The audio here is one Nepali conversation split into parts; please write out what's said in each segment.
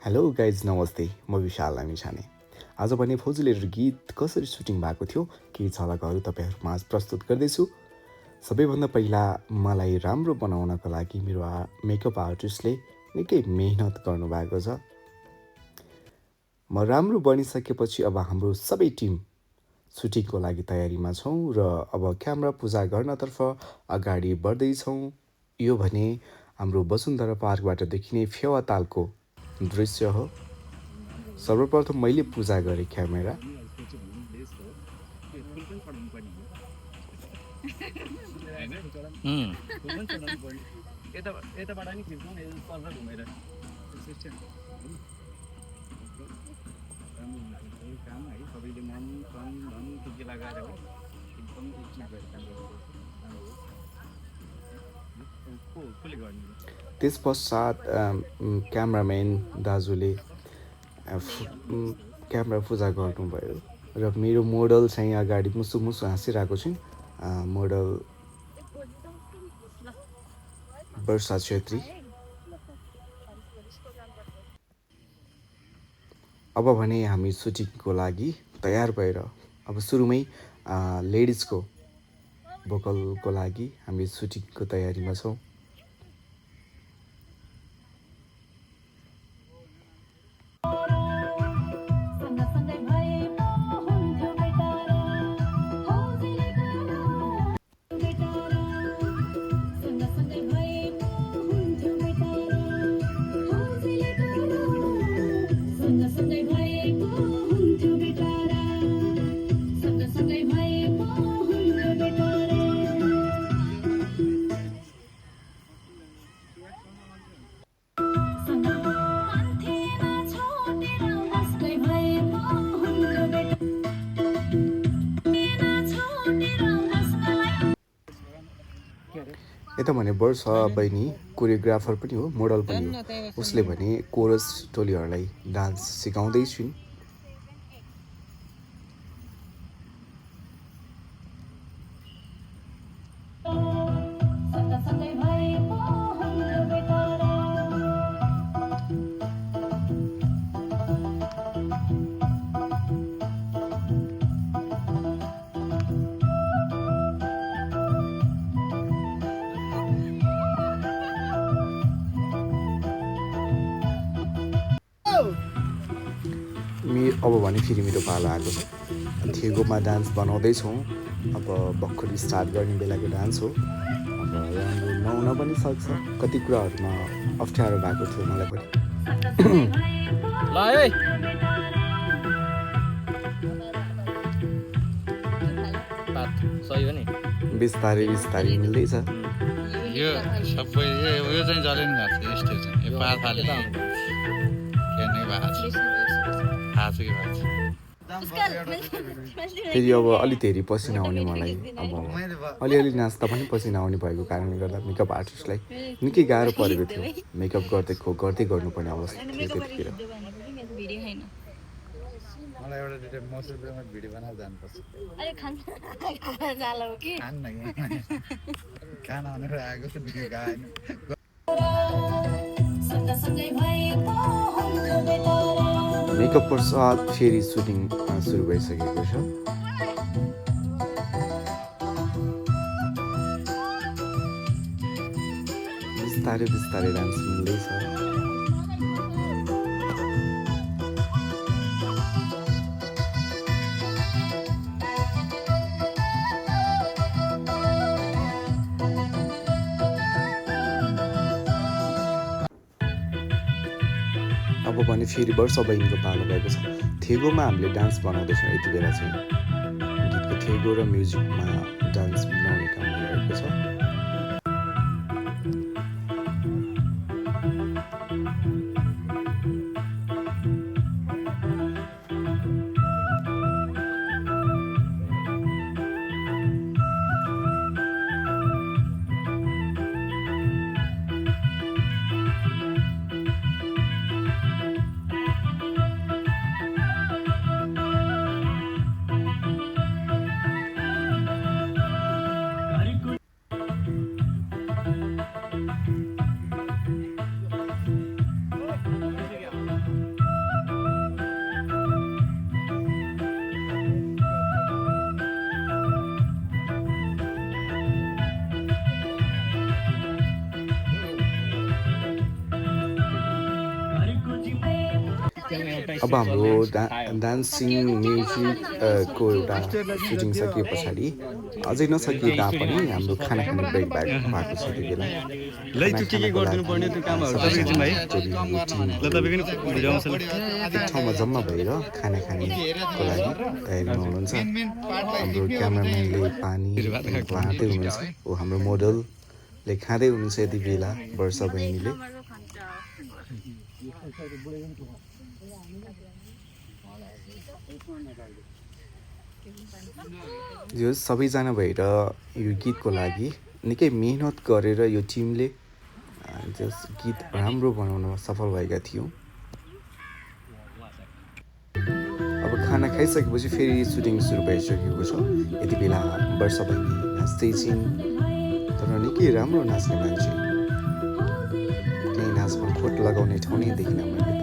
हेलो गाइज नमस्ते म विशाल लामिछाने। आज भने फौजी लिडर गीत कसरी सुटिङ भएको थियो केही झलकहरू तपाईँहरू माझ प्रस्तुत गर्दैछु। सबैभन्दा पहिला मलाई राम्रो बनाउनको लागि मेरो मेकअप आर्टिस्टले निकै मेहनत गर्नुभएको छ। म राम्रो बनिसकेपछि अब हाम्रो सबै टिम सुटिङको लागि तयारीमा छौँ र अब क्यामेरा पूजा गर्नतर्फ अगाडि बढ्दैछौँ। यो भने हाम्रो वसुन्धरा पार्कबाट देखिने फेवातालको दृश्य हो। सर्वप्रथम मैले पूजा गरेँ क्यामेरा। त्यस पश्चात क्यामराम्यान दाजुले क्यामेरा पूजा गर्नुभयो र मेरो मोडल चाहिँ अगाडि मुसु मुसु हाँसिरहेको छिन्। मोडल वर्षा छेत्री। अब भने हामी सुटिङको लागि तयार भएर अब सुरुमै लेडिजको भोकलको लागि हामी सुटिङको तयारीमा छौँ। यता भने वर्षा बहिनी कोरियोग्राफर पनि हो, मोडल पनि हो। उसले भने कोरस टोलीहरूलाई डान्स सिकाउँदैछिन्। अब भने फेरि मेरो पालो आएको छ। थेगोमा डान्स बनाउँदैछौँ। अब भर्खर स्टार्ट गर्ने बेलाको डान्स हो। अब राम्रो नहुन पनि सक्छ, कति कुराहरूमा अप्ठ्यारो भएको थियो मलाई पनि। बिस्तारै बिस्तारै मिल्दैछ। यो सबै यो चाहिँ जलेन भएको छ स्टेज चाहिँ यो पाथाले केने भएको छ आजै भएको छ। फेरि अब अलि धेरै पसिना आउने मलाई। अब अलिअलि नाच्दा पनि पसिना आउने भएको कारणले गर्दा मेकअप आर्टिस्टलाई निकै गाह्रो परेको थियो। मेकअप गर्दै गर्नुपर्ने अवस्था थियो त्यतिखेर। मलाई एउटा मसुरमा भिडियो बनाएर जानुपर्छ। अरे खाना जाला हो कि खाना भनेर आएको छ भिडियो गाएन। मेकअप पश्चात फेरि सुटिङ सुरु भइसकेको छ। बिस्तारै बिस्तारै डान्स मिल्दैछ। अब भने फेरि वर्षा बहिनीको पालो भएको छ। थेगोमा हामीले डान्स बनाउँदैछौँ। यति बेला चाहिँ गीतको थेगो र म्युजिकमा डान्स बनाउने काम भइरहेको छ। अब हाम्रो डान्सिङ म्युजिक को एउटा सुटिङ सकिए पछाडि अझै नसकिए तापनि हाम्रो खाना खाने ब्रेक भएको छ त्यो बेला लै त्यो के गरिदिनु पर्ने त्यो कामहरू तपाईँको जिम्मा है ल तपाईँको नि बुझाउँछ ल एक ठाउँमा जम्मा भएर खाना खानेको लागि तयारीमा हुनुहुन्छ हाम्रो क्यामराम्यानले पानी लाँदै हुनुहुन्छ हो हाम्रो मोडलले खाँदै हुनुहुन्छ यति बेला वर्षा बहिनीले यो सबैजना भएर यो गीतको लागि निकै मेहनत गरेर यो टिमले त्यस गीत राम्रो बनाउन सफल भएका थियौँ अब खाना खाइसकेपछि फेरि सुटिङ सुरु भइसकेको छ यति बेला वर्षा बहिनी नाच्दै छिन् तर निकै राम्रो नाच्ने मान्छे त्यही नाचमा खोट लगाउने ठाउँ नै देखिनँ मैले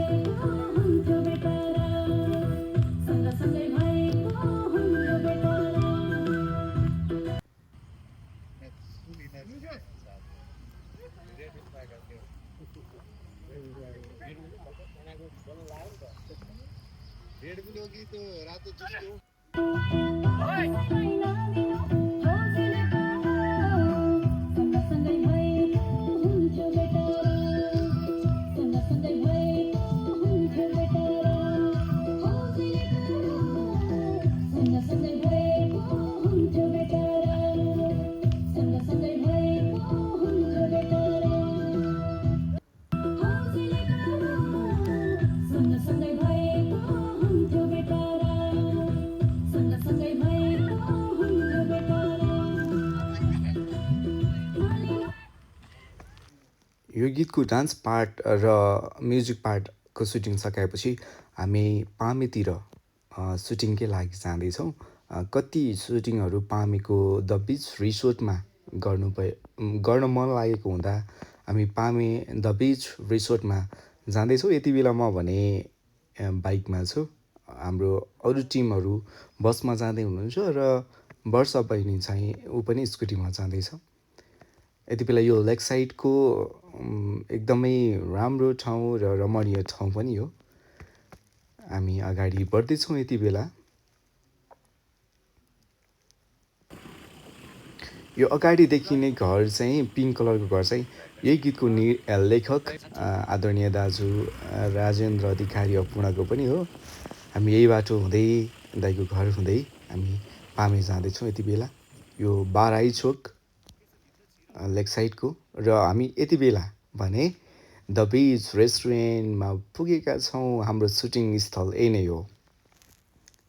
यो गीतको डान्स पार्ट र म्युजिक पार्टको सुटिङ सकाएपछि हामी पामेतिर सुटिङकै लागि जाँदैछौँ कति सुटिङहरू पामेको द बिच रिसोर्टमा गर्न मन लागेको हुँदा हामी पामे द बिच रिसोर्टमा जाँदैछौँ यति बेला म भने बाइकमा छु हाम्रो अरू टिमहरू बसमा जाँदै हुनुहुन्छ र वर्षा बहिनी चाहिँ ऊ पनि स्कुटीमा जाँदैछ यति बेला यो लेक साइडको एकदमै राम्रो ठाउँ र रमणीय ठाउँ पनि हो हामी अगाडि बढ्दैछौँ यति बेला यो अगाडि देखिने घर चाहिँ पिङ्क कलरको घर चाहिँ यही गीतको लेखक आदरणीय दाजु राजेन्द्र अधिकारी अपूर्णको पनि हो हामी यही बाटो हुँदै दाइको घर हुँदै हामी पामे जाँदैछौँ यति बेला यो बाराई चोक लेक साइडको र हामी यति बेला भने द बिच रेस्टुरेन्टमा पुगेका छौँ हाम्रो सुटिङ स्थल यही नै हो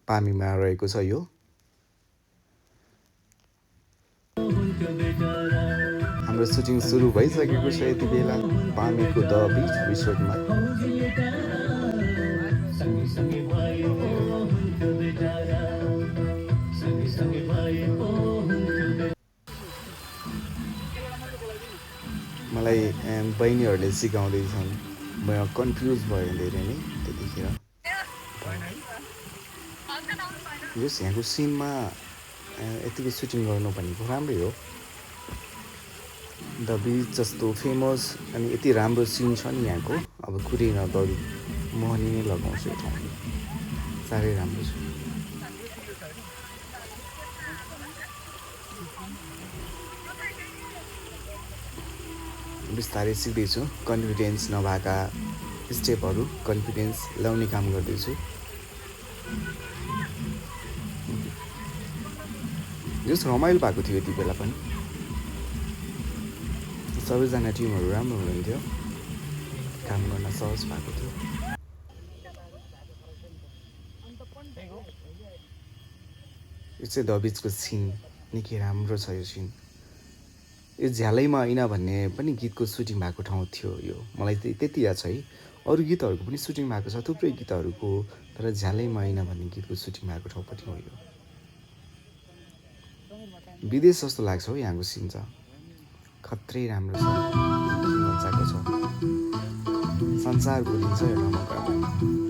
पामीमा रहेको छ यो हाम्रो सुटिङ सुरु भइसकेको छ यति बेला पामीको द बिच रिसोर्टमा मलाई बहिनीहरूले सिकाउँदैछन् म कन्फ्युज भयो धेरै नै त्यतिखेर जस यहाँको सिनमा यतिको सुटिङ गर्नु भनेको राम्रै हो द बिच जस्तो फेमस अनि यति राम्रो सिन छ नि यहाँको अब कुरै नगरौँ मोहनी नै लगाउँछु यो ठाउँ साह्रै राम्रो छ बिस्तारै सिक्दैछु कन्फिडेन्स नभएका स्टेपहरू कन्फिडेन्स ल्याउने काम गर्दैछु जस रमाइलो भएको थियो यति बेला पनि सबैजना टिमहरू राम्रो हुनुहुन्थ्यो काम गर्न सहज भएको थियो यो चाहिँ द बिचको सिन निकै राम्रो छ यो सिन यो झ्यालैमा ऐना भन्ने पनि गीतको सुटिङ भएको ठाउँ थियो यो मलाई त्यति याद छ है अरू गीतहरूको पनि सुटिङ भएको छ थुप्रै गीतहरूको तर झ्यालैमा ऐना भन्ने गीतको सुटिङ भएको ठाउँ पनि हो यो विदेश जस्तो लाग्छ हो यहाँको सिन चाहिँ खत्रै राम्रो छ मजाको छ संसार भुलिन्छ यो नमकरमा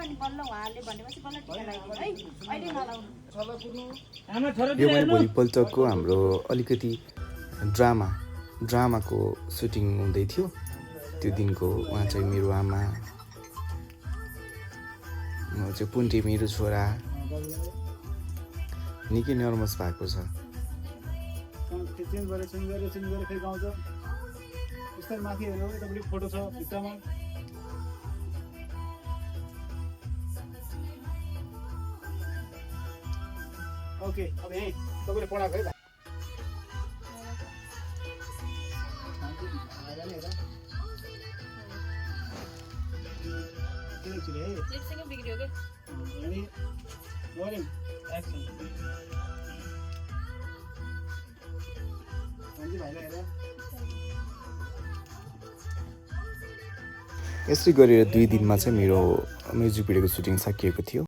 अनि बल्ल उहाँहरूले भनेपछि बल्ल टिका लगाइदिनु है अहिले नलाउनु यो पनि भोलिपल्टको हाम्रो अलिकति ड्रामाको सुटिङ हुँदै थियो त्यो दिनको। उहाँ चाहिँ मेरो आमा, म चाहिँ पुन्टे मेरो छोरा। निकै नर्भस भएको छ। चेन्ज गरेर फेरि गाउँछ बिस्तारै माथि हेर्नु यतापट्टि फोटो छ भित्तामा। ओके अब यहीँ तपाईँले पढाएको है एकछिन बिग्रियो के अनि रोलिङ एक्सन भाइलाई हेर यसरी गरेर 2 दिनमा चाहिँ मेरो म्युजिक भिडियोको सुटिङ सकिएको थियो।